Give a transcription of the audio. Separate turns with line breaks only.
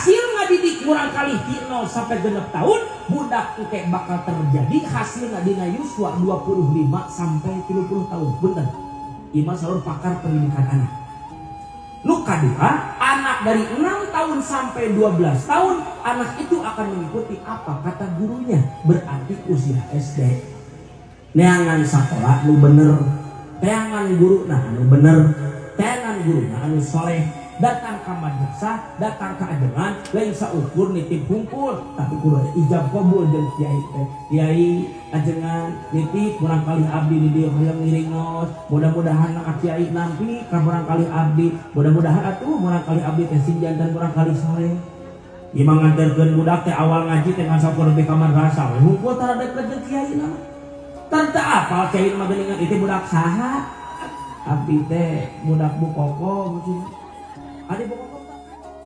Hasil ngadidik murangkalih ti 0 sampai 6 tahun, budak engke bakal terjadi hasilna dina yuswa 25 sampai 30 tahun. Punten. Ieu mah saur pakar pendidikan anak. Nu kadua, anak dari 6 tahun sampai 12 tahun, anak itu akan mengikuti apa kata gurunya. Berarti usia SD. Neangan sakola nu bener, teangan guru nah anu bener, teangan guru nah anu soleh. Datang ke madrasah, datang ke ajengan, lain saukur nitip hungkul, tapi kudu ada ijab kabul jeung kiai teh. Kiai ajengan nitip murangkalih abdi di dieu hoyong ngiringos, mudah-mudahan ka kiai nampi ka murangkalih abdi, mudah-mudahan atuh murangkalih abdi teh sing janten murangkalih soleh. Ieu mah nganterkeun budak teh awal ngaji teh ngan saukur lebih ka madrasah we hungkul tara deket jeung kiai na mah. Tara teu apal kiai mah geuningan itu budak saha? Abdi teh budak Bu Koko maksudnya. Adi Bu Koko